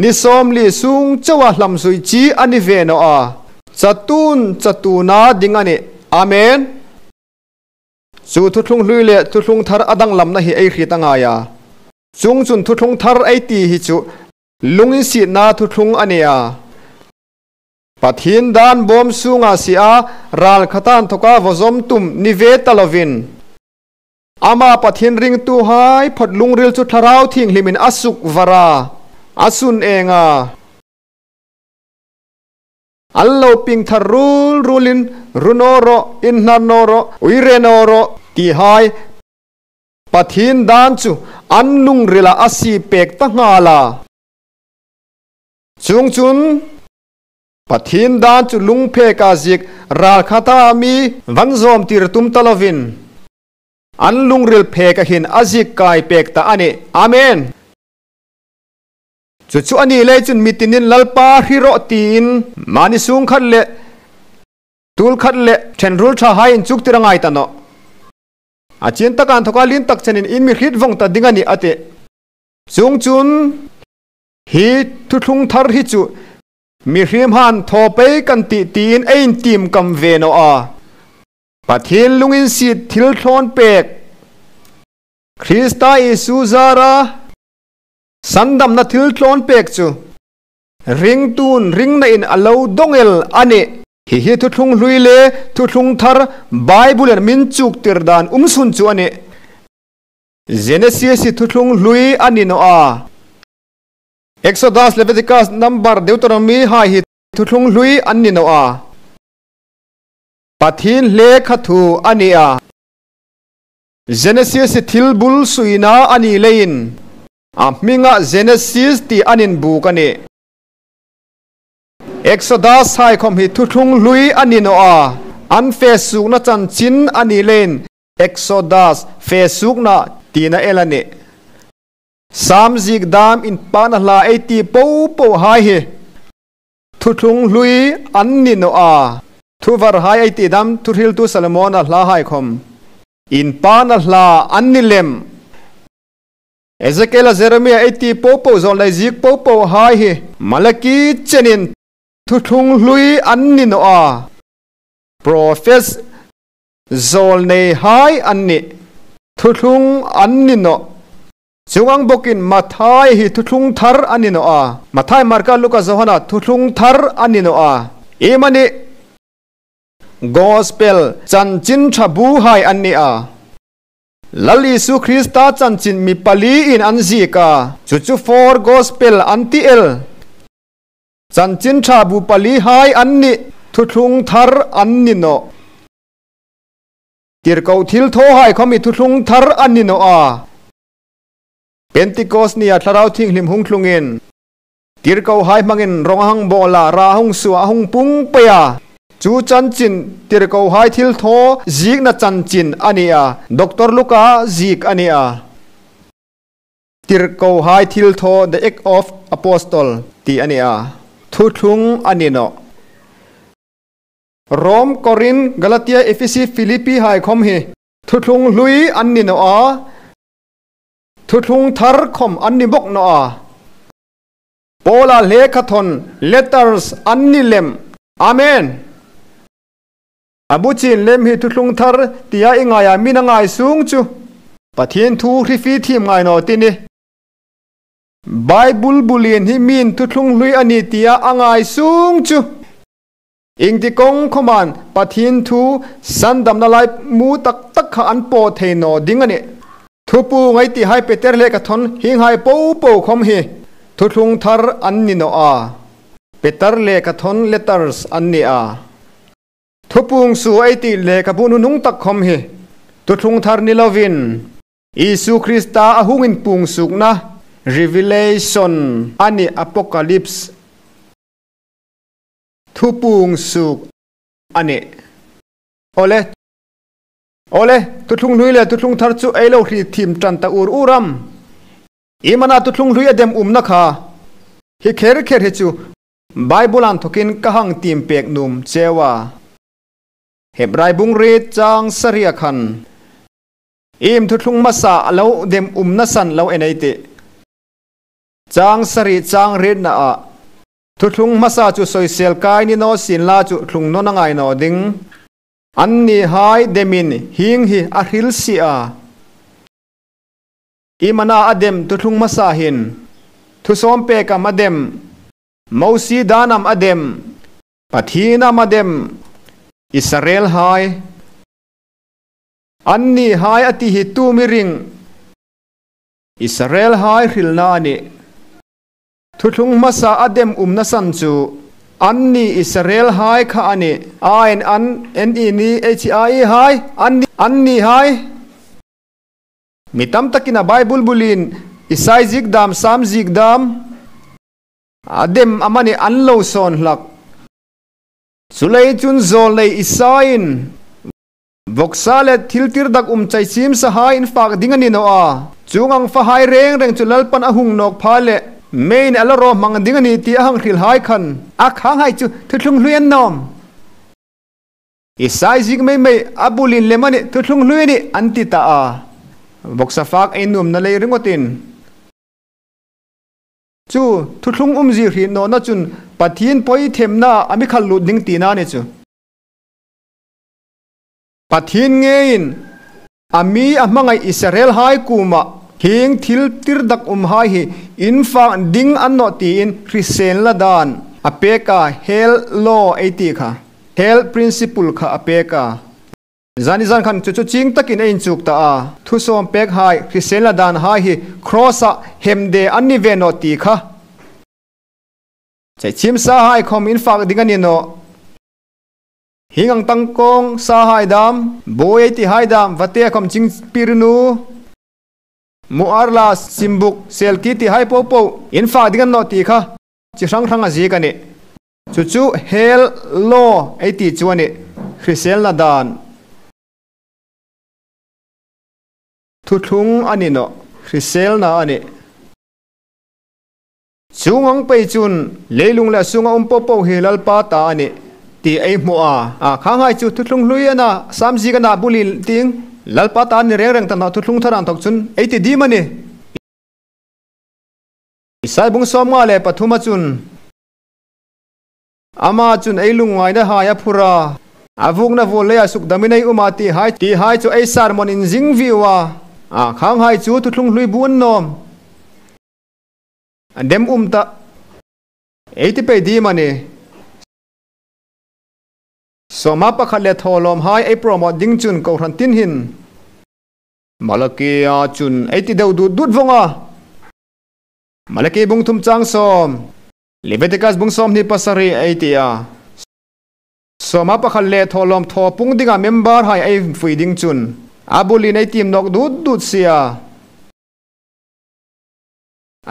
ni som li sung chawa hlam sui chi ani ve no a chatun chatuna ding ani amen chu thu thlung hlui le thu thlung thar adang lam na hi ei hri tanga ya chung chun thu thlung thar ei ti hi chu lungin si na thu thlung ania Pathian dan bom sunga si a ral khatan thoka vozom tum ni ve talovin ama Pathian ring tu hai phot lungril chu tharau thing hlimin asuk vara asun enga. An lo ping thar rul rulin runo ro in hnar no ro uire no ro ti hai Pathin dan chu an lung rila asi pek ta nga la chung chun Pathin dan chu lung phe ka zik ral khata mi van zom tir tum talovin an lungril phe ka hin azik kai pek ta ani. Amen. Chu chu ani le chun mitinin lalpa hiro tin mani sung khat le tul khat le thenrul tha hai in chuk tirangai ta no a chin takan thoka lin tak chenin in mi hrit vong ta dingani ate chung chun hi thu thlung thar hi chu mi hrim han tho pe kan ti tin ein tim kam ve no a Pathin lungin si thil thlon pek Krista Isu zara sandam na thil thlon pek chu ring tun ring na in alo dongel ani hi hi thu thlung hlui le thu thlung thar Bible min chuk tir dan umsun chu ani Genesis thu thlung hlui ani no a Exodus Leviticus number Deuteronomy hai hi thu thlung hlui ani no a Pathin hle khathu ani a Genesis thil bul suina ani lein a hminga Genesis ti anin bu ka ni Exodus hai khom hi thu thlung hlui ani no a an fe suk na chan chin ani lein Exodus fe suk na ti na elani Sam zik dam in pan hla 80 po po hai hi thu thlung hlui an ni no a thu var hai 80 dam thu thil tu Solomon a hla hai khom in pan hla an ni lem Ezekiel Jeremiah 80 po po zon lai zik po po hai hi Malaki chenin thu thlung hlui an ni no a Prophets zol nei hai an ni thu thlung an ni no chungang bokin Mathai hi thu thlung thar an ni no a Mathai Marka Luka Johana thu thlung thar an ni no a emani Gospel chan chin thabu hai an ni a Lal Isu Krista chan chin mi pali in an zika chu chu four gospel anti el chan chin thabu pali hai an ni thu thlung thar an ni no tir ko thil tho hai khomi thu thlung thar an ni no a Pentecost ni a thlarau thing hlim hung thlungin tir ko hai mangin rong hang bola ra hung su a hung pung pe a chu chan chin tir ko hai thil tho zik na chan chin ani a Dr. Luka zik ani a tir ko hai thil tho the act of apostle ti ani a thu thlung ani no Rom Korin Galatia Ephesi Philippi hai khom hi thu thlung hlui an ni no a thu thlung thar khom an ni bok no a Paula lekhathon letters an ni lem. Amen. Abu chin lem hi thu thlung thar tia ingaya minangai sung chu Pathian thu hrifi thim ngai no tini Bible bulin hi min thu thlung hlui ani tia angai sung chu ing ti kong khoman Pathian thu sandam na lai mu tak tak kha an po theino ding ani thu pu ngai ti hai Peter le ka thon hing hai po po khom hi thu thlung thar an ni no a Peter le ka thon letters an ni a thu pung su ai ti le ka bu nu nung tak khom hi thu thlung thar ni lovin Isu Krista ahungin pung suk na Revelation ani Apocalypse thu pung suk ani ole ole thu thlung hlui le thu thlung thar chu ei lo hri thim tan ta ur uram imana thu thlung hlui adem umna kha hi kher kher hi chu Bible an thokin kahang tim pek num chewa Hebrai bung re chang saria khan im thu thlung ma sa lo dem umna san lo enai te chang sari chang ret na a thu thlung ma sa chu soisel kai ni no sin la chu thlung no na ngai no ding an ni hai demin hing hi a hril si a imana adem thu thlung ma sa hin thu som pe ka madem Mausi danam adem Pathina madem Israel hai an ni hai ati hi tu mi ring Israel hai hrilna ani thu thlung ma sa adem umna san chu An ni Israel hai kha ani. A N an N I ni H I E hai an ni an ni hai. Mi tam takin a Bible bulin Isai zik dam Sam zik dam a dem amani an lo son hlak. Chulei chun zawl nei Isaiin vawksa le thil tir dak um chai chim sa hai in fak ding ani no a. Chung ang fa hai reng reng chu Lalpan a hung nawk pha le main a la rawh hmang ding ani ti a hang hril hai khan a khang hai chu thuthlung hlui an nawm. Isai zik mai mai a bulin lem ani thuthlung hlui ani an ti ta a. Vawksa fak ei nuam na lei ringawtin. Chu thuthlung umzi hrih nawhna chun Pathian pawi themna a mikhal lut ding tihna a ni chu. Pathian ngeiin a mi a hmangaih Israel hai kumah hing thil tir dak um hai hi in fak ding an nawh tiin hrisel la dan a pek a, hel law ei tih kha, hel principle kha a pek a. Zani zan khan chu chu ching takin a inchuk ta a, thusawm pek hai, hrisel la dan hai hi Kraws ah hem de an ni ve nawh tih kha. Chaichim sa hai khawm in fak ding a ni nawh. Hing ang tangkawng sa hai dam, bawi ei ti hai dam, vate a khawm ching pirnu, muar la simbuk, selki ti hai poh poh in fak ding an nawh tih kha chi hrang hrang a zik a ni. Chu chu hel law ei tih chu a ni. Hriselna dan thuthlung a ni nawh hriselna a ni. Chung ang pei chun leilung leh sunga um pawh pawh hi Lalpa ta a ni tih ei hmuh a. A khanghai chu thuthlung hlui a na, Samzik a na buli ting Lalpa ta a ni reng reng ta nawh thuthlung thar ang thawk chun ei ti dim a ni. Isai bung 53 a chun. Ama chun ei lungngaina hai a phur a, a vukna vul leiah suk damin ei um a tih hai tih hai chu ei sermon in zing viu a, a khang hai chu thuthlung hlui bu an nawm a dem um ta ei ti pei dim a ni. Sawma pakhat leh thawhlawm hai ei promote ding chun kohhran tin hin Malakia chun ei ti deuh dut dut vawng a, Malaki bung thum chang sawm. Leviticus bung 27 ei ti a, sawma pakhat leh thawhlawm thaw pung dingah member hai ei fui ding chun a bulin ei tim nawk dut dut sia.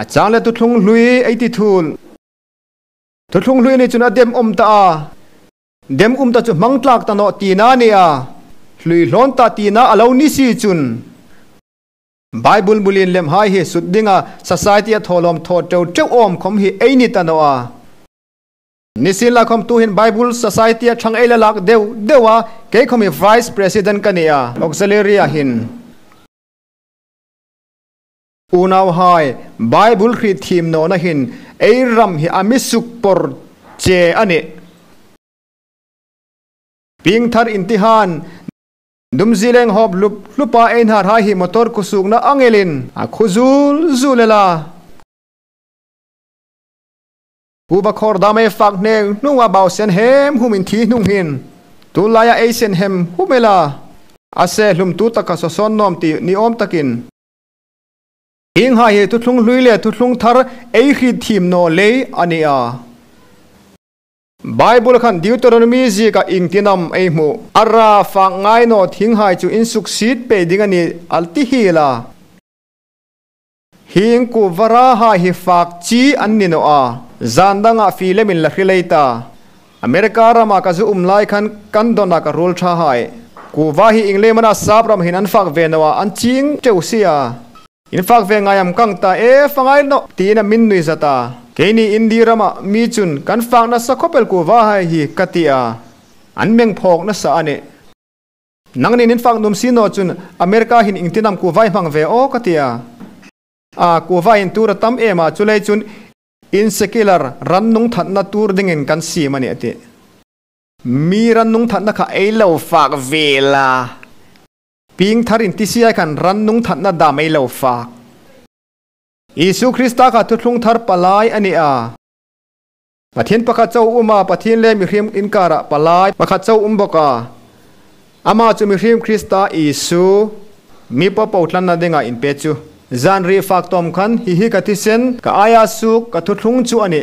A chang leh thuthlung hlui ei ti thul. Thuthlung hlui ni chun a dem awm ta a, dem um ta chu hmang tlak ta nawh tina a ni a, hlui hlawn ta tina a lo ni si chun. Bible bulin lem hai hi sut dinga society a thawhlawm thaw teuh teuh awm khawm hi ei ni ta nawh a. Nisin la khawm tu hin Bible society a thang ei la lak deuh deuh a, kei khawm hi Vice President ka ni a, Auxiliary a hin. Unau hai Bible hrih thim nawhna hin ei ram hi a misuk pawr che a ni. Pingthar intihan Dumzileng hawp hlup hlup a ein har hai hi motor kusukna angelin a khu zul zul ela. Pu Bakhawr dam ei fak hneng hnunga bau sen hem hum in thi hnung hin tunlaia ei sen hem hum ela. A se hlum tu taka saw sawn nuam tih ni awm takin. Hing hai hi thuthlung hlui leh thuthlung thar ei hri thim naw lei a ni a. Bible khan Deuteronomy zika ingtinam ei hmuh. A ra fak ngai naw thing hai chu insuk sit pei ding a ni al ti hi la. Hing ku vara hai hi fak chi an ni naw a, zan dangah fi lemin la hri lei ta. America rama ka zu um lai khan kan dawnah ka rul tha hai. Ku va hi England-a sap ram hin an fak ve naw a, an ching teuh sia. In fak ve ngai am kang ta e fangai nawh tiin a min nui zat a. Keini Indi ramah mi chun kan fak nasa khawpel ku va hai hi ka ti a, an meng phawk nasa a ni. Nang nin in fak num si naw chun America hin ingtinam ku vai hmang ve aw ka ti a. A ku vai in tur a tam em a chulei chun in secular rannung thatna tur dingin kan sim a ni a ti. Mi rannung thatna kha ei lo fak ve la. Ping thar in TCI khan rannung thatna dah mai lo fak. Isu Krista kha thuthlung thar palai a ni a. Pathian pakhat cho um a, Pathian leh mihring inkarah palai pakhat cho um bawk a. Amah chu mihring Krista Isu mi pawh pawh tlanna dingah in pe chu. Zan rih fak tawm khan hi hi ka thisen, ka aia suk, ka thuthlung chu a ni.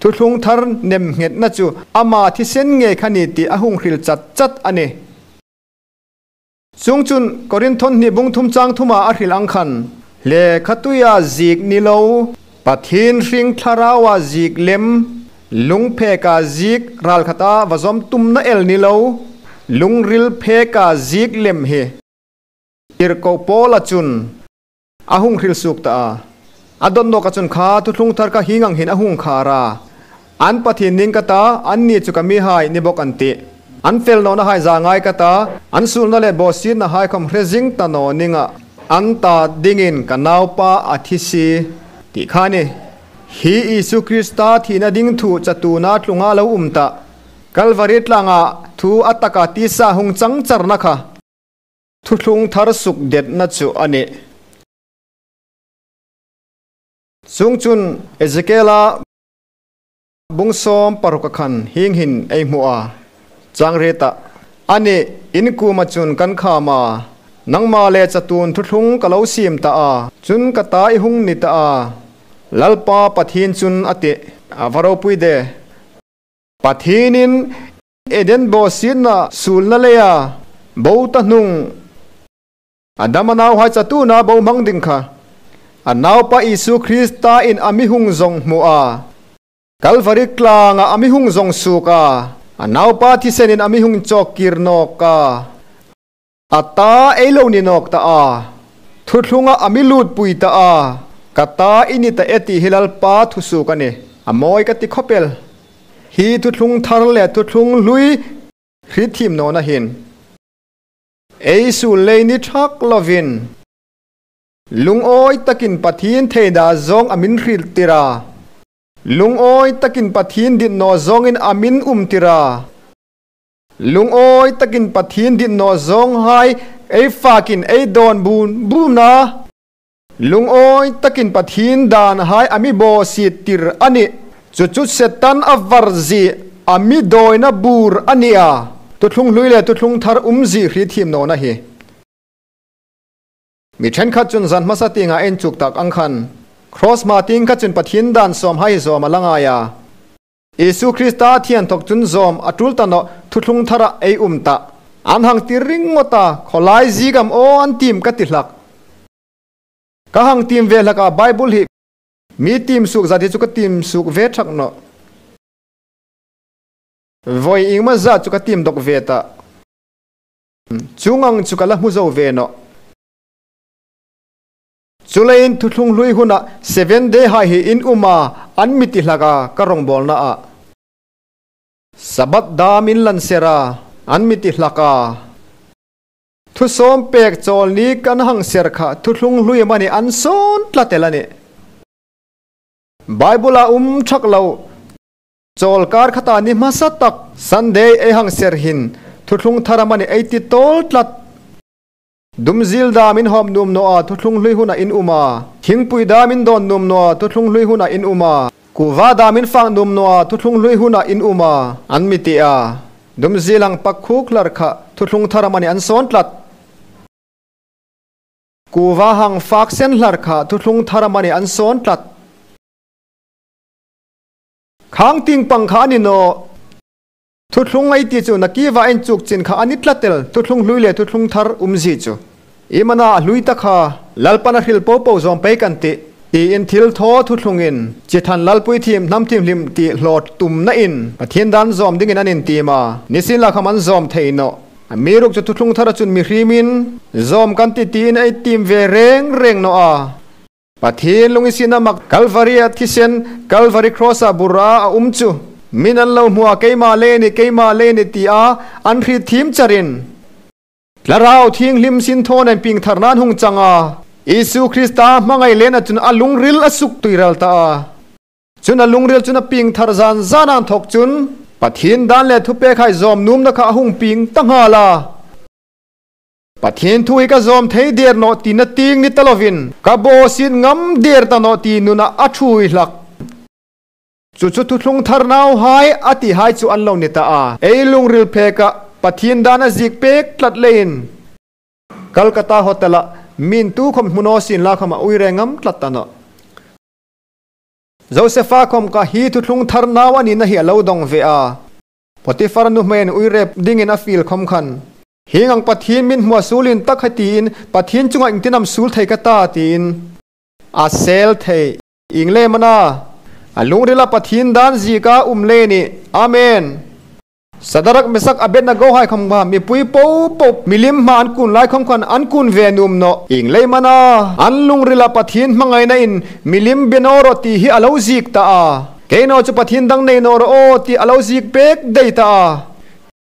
Thuthlung thar nemnghetna chu ama thisen ngei kha ni tih a hung hril chat chat a ni. Chung chun Korinthon hnih bung thum chang thuma a hril ang khan, Lehkha tuia zik ni lo, Pathin hring thlaraua zik lem, lungpheka zik ralkhata va zawm tumna el ni lo, lungril pheka zik lem hi Tirhkoh Paula chun A hung hril suk ta a. A dawtnawk a chun kha thuthlung thar kha hing ang hin a hung khar a. An Pathian ning ka ta, an ni chu ka mi hai ni bawk an ti. An fel nawhna hai za ngai ka ta, an sulna leh bawhsitna hai khawm hre zing ta naw ningah an ta dingin ka naupa a thi si tih kha a ni. Hi Isu Krista thihna ding thu chatuna tlunga lo um ta Kalvari tlangah thu a taka tisa hung chang charna kha. Thuthlung thar suk detna chu a ni. Chung chun Ezekiela bungsawm paruk a khan hing hin ei hmuh a, chang rit a, A ni, in kuma chun kan kham a, nangmah leh chatun thuthlung ka lo sim ta a, chun ka ta i hung ni ta a, Lalpa Pathian chun a ti a va ropui de. Pathianin Eden bawhsitna sulna leia bo ta hnung Adama nau hai chatuna bo hmang ding kha a naupa Isu Krista in a mihung zawng hmuh a, Kalvari tlangah a mihung zawng suk a, a naupa thisen in a mihung chawk kir nawk a, a ta ei lo ni nawk ta a, thuthlunga a mi lut pui ta a, ka ta i ni ta e tih hi Lalpa thusuk a ni, a mawi ka ti khawpel. Hi thuthlung thar leh thuthlung hlui hri thim nawn ahin. Ei sul lei ni thak lovin lungawi takin Pathian theidah zawng a min hrilh tir a, lungawi takin Pathian dinhnaw zawngin a min um tir a, Lungawi takin Pathian dinhnaw zawng hai ei fakin ei dawn bun bun a, lungawi takin Pathian dan hai a mi baw si tir a ni. Chu chu Satan a var zi a mi dawina bur a ni a, thuthlung hlui leh thuthlung thar um zi hri thim nawna hi. Mi thenkhat chun zan hmasa tingah en chuk tak ang khan Kraws hma ting kha chun Pathian dan sawm hai zawm a la ngai a. Isu Krista thian thawk chun zawm a tul ta nawh thuthlung thara ei um ta. An hang tir ringawt a, khawlai zigam aw an tim ka ti hlak. Ka hang tim ve hlak a Bible hi mi tim suk zat hi chu ka tim suk ve thak nawh. Vawi engmaw zat chu ka tim dawk ve ta. Chung ang chu ka la hmu zo ve nawh. Chuleiin thuthlung hlui hunah Seven Day hai hi in um a, an mi ti hlak a, ka rawngbawlna ah. Sabbath dam in lan ser a, an mi ti hlak a. Thusawm pek chawl ni kan hang ser kha thuthlung hlui am a ni, an sawn tla tel a ni. Bible ah um thak lo, chawl kar khata ni hmasa tak Sunday ei hang ser hin thuthlung thar am a ni ei ti tawl tlat. Dumzil da min hawp num nawh a thuthlung hlui hunah in um a, thingpui da min dawn num nawh a thuthlung hlui hunah in um a, kuhva da min fak num nawh a thuthlung hlui hunah in um a, an mi ti a. Dumzil ang pak khuk hlar kha thuthlung thar am a ni an sawn tlat. Kuhva hang fak sen hlar kha thuthlung thar am a ni an sawn tlat. Khang ting pang kha a ni nawh. Thuthlung ai ti chu Nakiva en chuk chin kha a ni tlatel thuthlung hlui leh thuthlung thar umzi chu. Imana a hlui ta kha Lalpan a hril po po zawm pei kan tih tiin thil thaw thuthlung in chithan Lalpui thim hnam thim hlim tih hlawt tumna in Pathian dan zawm ding in an in tim a, nisin la kham an zawm thei nawh. A mi ruk chu thuthlung thar a chun mi hrim in zawm kan ti tiin a i tim ve reng reng nawh a. Pathian lungisina mak Kalvari a thisen, Kalvari Cross ah bura a um chu min an lo hmu a keimah le ni keimah le ni ti a an hri thim char in Tlarau Thianghlim sin thaw nen ping thar nan hung chang a Isu Krista hmangaih len a chun a lungril a suk tuiral ta a chun a lungril chun a ping thar zan zan an thawk chun Pathian dan leh thupek hai zawm numna kha a hung ping ta nghal a. Pathian thu hi ka zawm thei der nawh ti na ting ni ta lovin ka bawhsin ngam der ta nawh ti nunah a thui hlak. Chu chu thuthlung thar nau hai a ti hai chu an lo ni ta a. Ei lungril phekah Pathian dan a zik pek tlat leiin Calcutta Hotel ah min tu khawm hmunaw sin la khawmah ui reng ngam tlat ta nawh. Josefa khom ka hi thu thlung thar nau ani na hi alo dong ve a. Potifar nu men uirep dingin a fil khom khan. Hingang Pathian min hmua sulin tak hatiin Pathian chunga ingtinam sul thei ka ta tiin a sel thei ingle mana a lungrila Pathian dan zika umle ni. Amen. Sadarak Mesak Abednego hai khom ba mi pui po po milim ma an kun lai khom khan an kun ve num no ingle mana an lungrila Pathian mangai na in milim benoro ti hi alo zik ta a keino chu Pathian dang nei no ro o ti alo zik pek dei ta a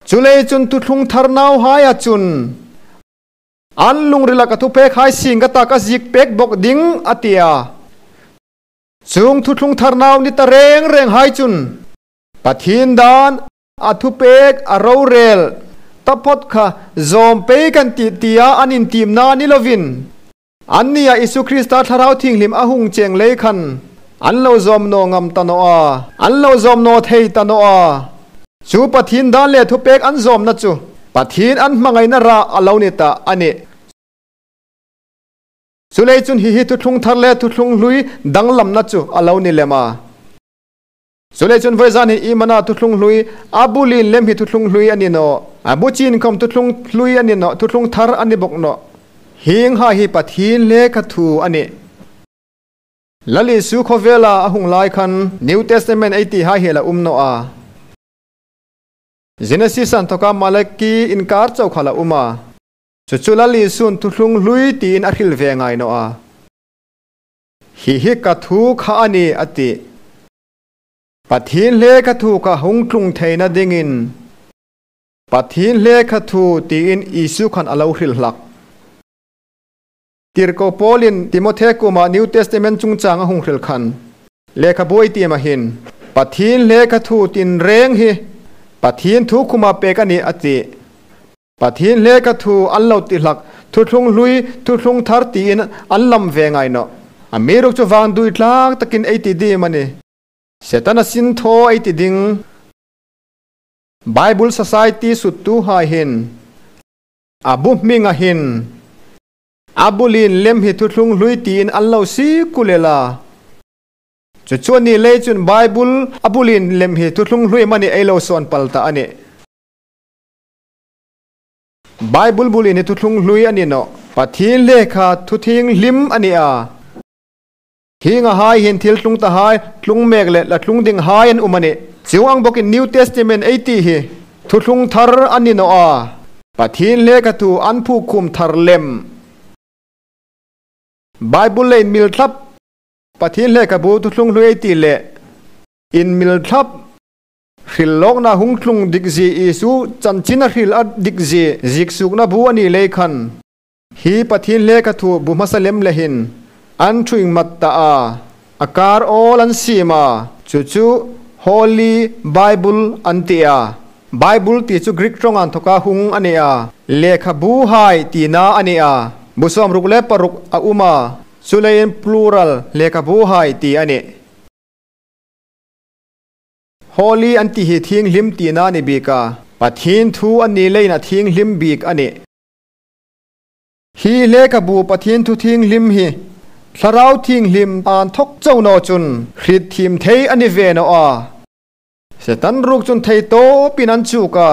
chulei chun tu thlung thar nau hai a chun an lungrila ka thu pek hai sing ka ta ka zik pek bok ding atia chung thu thlung thar nau ni ta reng reng hai chun Pathian dan a thu pek a ro rel tapot kha zom pe kan ti tia anin tim na ni lovin an nia Isu Krista tharau thing lim a hung cheng lei khan an lo zom no ngam ta no a an lo zom no thei ta no a chu Pathian dan le thu pek an zom na chu Pathian an mangai na ra alo ni ta ani chulei chun hi hi thu thlung thar le thu thlung hlui danglam na chu alo ni lema chulei chun voizan hi imana thu thlung hlui abulin lem hi thu thlung hlui ani no abuchin khom thu thlung hlui ani no thu thlung thar ani bok no hing ha hi Pathian le kha thu ani lali su khovela ahung lai khan New Testament 80 ha hela umno a Genesis an thoka Malaki inkar chau khala uma chu chu lali sun thu thlung hlui tin a hril ve ngai no a hi hi ka thu kha ani ati Pathian le ka thu ka hung tlung theina dingin Pathian le ka thu tiin Isu khan alo hril hlak Tirko Paulin Timothe kuma New Testament chungchang a hung hril khan lekha boi ti ma hin Pathian le ka thu tin reng hi Pathian thu kuma pek ani ati Pathian le ka thu an lo ti hlak thu thlung hlui thu thlung thar tiin an lam ve ngai no a miruk chu wang dui tlak takin 80 di mani Setana sin tho 80 ding Bible Society suttu hai hin abu minga hin abulin lem hi thu thlung hlui tiin an lo si kulela chu chuan ni le chun Bible abulin lem hi thu thlung hlui mani eilo son palta ani Bible bulin hi thu thlung hlui ani no Pathian le kha thu thing lim ani a hinga hai hin thil tlung ta hai tlung mek le la tlung ding hai an umani chiwang bokin New Testament 80 hi thu thlung thar ani no a Pathian le kha thu an phu khum thar lem Bible le mil thlap Pathian le ka bu thu thlung hlui ti le in mil thlap hril lok na hung thlung dik zi Isu chanchin a hril a dik zi zik suk na bu ani le khan hi Pathian le ka thu bu masalem le hin an thuing mat ta a akar all an sima chu chu Holy Bible antia Bible ti chu Greek tong an thoka hung ani a lekha bu hai ti na ani a busom ruk le paruk a uma chulein plural lekha bu hai ti ani Holy anti hi thing lim ti na ni bika Pathian thu ani leina thing lim bik ani hi lekha bu Pathian thu thing lim hi tharau thing lim an thok chau no chun hrit thim thei ani ve no a setan ruk chun thei to pinan chu ka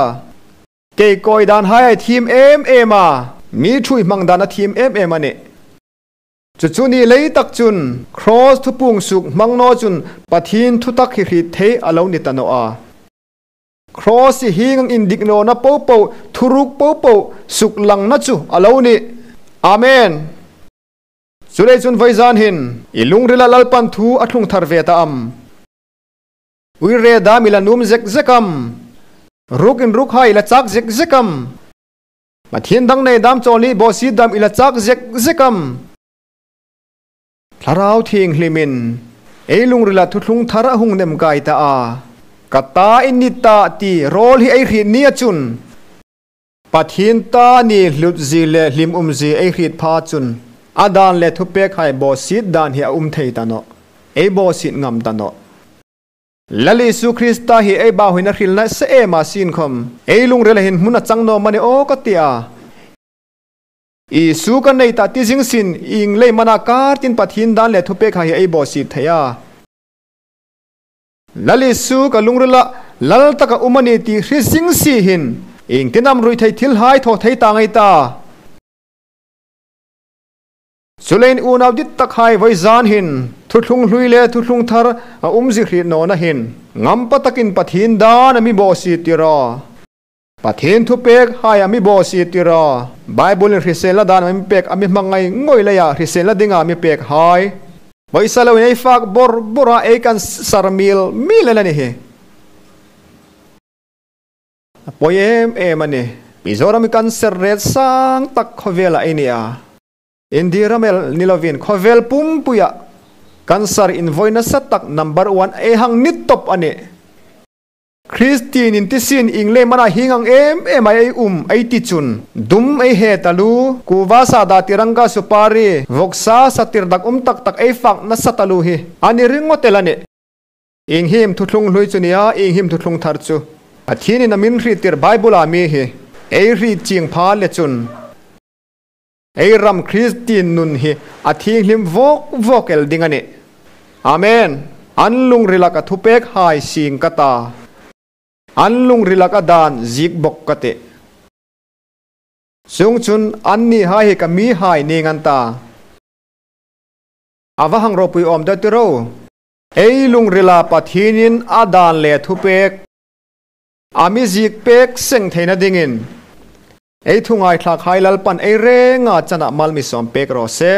ke koi dan hai ai thim em em a mi thui mang dan a thim em em ani chu chu ni lei tak chun cross thu pung suk mang no chun Pathian thu tak hi hrit thei alo ni ta no a cross hi hing in dik no na po po thuruk po po suk lang na chu alo ni. Amen. Chulei chun vaizan hin ilung rila lalpan thu athlung thar ve ta am ui re da mila num zek zekam ruk in ruk hai la chak zek zekam Pathian dang nei dam choli bo si dam ila chak zek zekam tharau thing hlimin eilung rila thu thlung thar a hung nem kai ta a kata inita ti rol hi ei hri ni achun Pathian ta ni hlut zi le hlim um zi ei hrit pha chun adan le thu pek hai bo sit dan hi um thei ta no ei bo sit ngam ta no lali su Krista hi ei ba huina hril na se e ma sin khom ei lung rela hin hmuna chang no mani o ka tia i su ka nei ta ti jing sin ing le mana kar tin Pathian dan le thu pek hai ei bo sit theya. Lalisu ka lungrila lal taka umani ti hrising si hin ing tinam rui thei thil hai tho thei ta ngai ta chulein unaw dit tak hai voi zan hin thu thlung hlui le thu thlung thar a umzi hri no na hin ngam patakin pathin dan ami bo si tira pathin thu pek hai ami bo si tira bible in hrisel la dan ami pek ami mangai ngoi la ya hrisel la dinga ami pek hai voi salo nei fak bor bora e kan sarmil mi le ni hi poem em ani mizoram kan ser ret sang tak khovela inia India ramel nilovin khovel pum puya cancer in voina satak number 1 e hang nit top ani Christine in tisin ingle mana hingang em em ai ai ti chun dum ai he talu kuwa sa da tiranga supari voksa satir dak tak tak ai fak na satalu hi ani ringo telani ing him thuthlung hlui chunia ing him thuthlung thar chu athini na min ri tir bible a mi hi ei ri ching pha le chun ei ram Christine nun hi athing hlim vok vokel dingani amen anlung rilaka thupek hai sing kata anlung rilaka dan zik bok kate sung chun anni hai hi ka mi hai ni ngan ta awa hang ro pui om da tiro ei lung rila pathinin adan le thupek ami zik pek seng theina dingin ei thungai thla khai lal pan ei renga chana mal mi som pek ro se.